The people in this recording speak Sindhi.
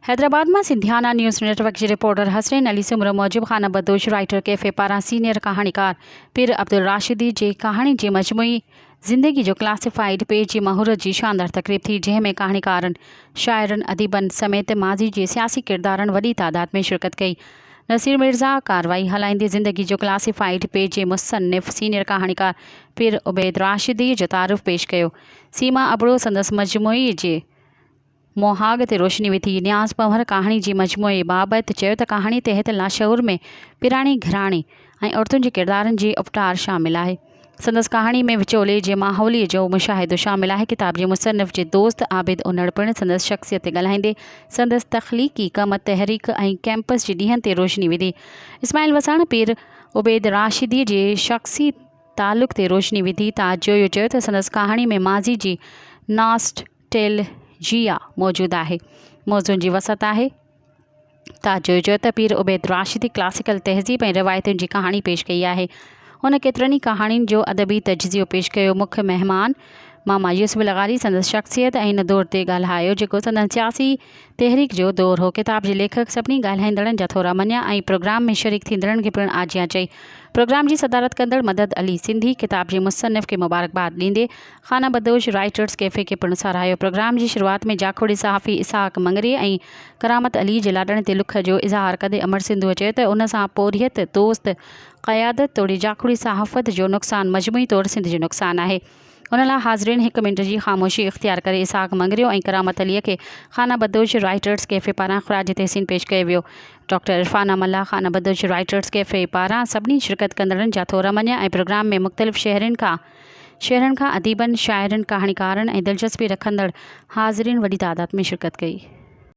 حيدرآباد مان سنڌيانا نيوز نيٽ ورڪ جي رپورٽر حسنين علي سومرو موجب خانه بدوش رائيٽر ڪيفي پاران سينيئر ڪهاڻيڪار پير عبدالراشدي جي ڪهاڻين جي مجموعي زندگي جو ڪلاسيفائيڊ پيج جي مهورت جي شاندار تقريب ٿي جنهن ۾ ڪهاڻيڪارن، شاعرن، اديبن سميت ماضي جي سياسي ڪردارن وڏي تعداد ۾ شرڪت ڪئي. نصير مرزا ڪارروائي هلائيندي زندگي جو ڪلاسيفائيڊ پيج جي مصنف سينيئر ڪهاڻيڪار پير عبيد راشدي جو تعارف پيش ڪيو. سيما ابڙو سندس مجموعي جي مهاڳ تي روشني وڌي. نياز پنهور ڪهاڻي جي مجموعي بابت چيو ته ڪهاڻي تحت لاشعور ۾ پراڻي گهراڻي ۽ عورتن جي ڪردارن جي اپٽار شامل آهي. سندس ڪهاڻي ۾ وچولي جي ماحولي جو مشاهدو شامل آهي. ڪتاب جي مصنف جي دوست عابد انڙ پڻ سندس شخصيت تي ڳالهائيندي سندس تخليقي ڪم، تحريڪ ۽ ڪئمپس جي ڏينهن تي روشني وڌي. اسماعيل وساڻ پير عبيد راشدي جي شخصي تعلق تي روشني وڌي. تاج جويو چيو ته سندس ڪهاڻي ۾ ماضي جي ناسٽ ٽيلجيا موجود آهي. موضوعن جي وسعت آهي. تاجوء چيو ته پير عبيد راشدي ڪلاسيڪل تهذيب ۽ روايتن جي ڪهاڻي پيش ڪئي آهي. هن ڪيترن ئي ڪهاڻين جو ادبي تجزيو پيش ڪيو. مک مهمان ماما يوسف لغاري سندس شخصيت ۽ ان دور تي ڳالهايو جيڪو سندن سياسي تحريڪ جو دور هو. ڪتاب جي ليکڪ سڀني ڳالهائيندڙن جا ٿورا مڃيا ۽ پروگرام ۾ شريڪ ٿيندڙن کي پڻ آجيان چئي. پروگرام جي صدارت ڪندڙ مدد علي سنڌي ڪتاب جي مصنف کي مبارڪباد ڏيندي خانه بدوش رائيٽرز ڪيفي کي پڻ ساراهيو. پروگرام جي شروعات ۾ جاکوڙي صحافي اسحاق مڱريي ۽ ڪرامت علي جي لاڏاڻي تي لک جو اظهار ڪندي امر سنڌوء چيو ته ان سان پورهيت دوست قيادت توڙي جاکوڙي صحافت جو نقصان مجموعي طور سنڌ جو نقصان آهي. ان لاء حاضرين هڪ منٽ جي خاموشي اختيار ڪري اسحاق مڱريو ۽ ڪرامت علي کي خانه بدوش رائيٽرز ڪيفي پاران خراج تحسين پيش ڪيو ويو. ڊاڪٽر عرفانه ملاح خانه بدوش رائيٽرز ڪيفي پاران سڀني شرڪت ڪندڙن جا ٿورا مڃيا ۽ پروگرام ۾ مختلف شهرين کان شهرن کان اديبن، شاعرن، ڪهاڻيڪارن ۽ دلچسپي رکندڙ حاضرين وڏي تعداد ۾ شرڪت ڪئي.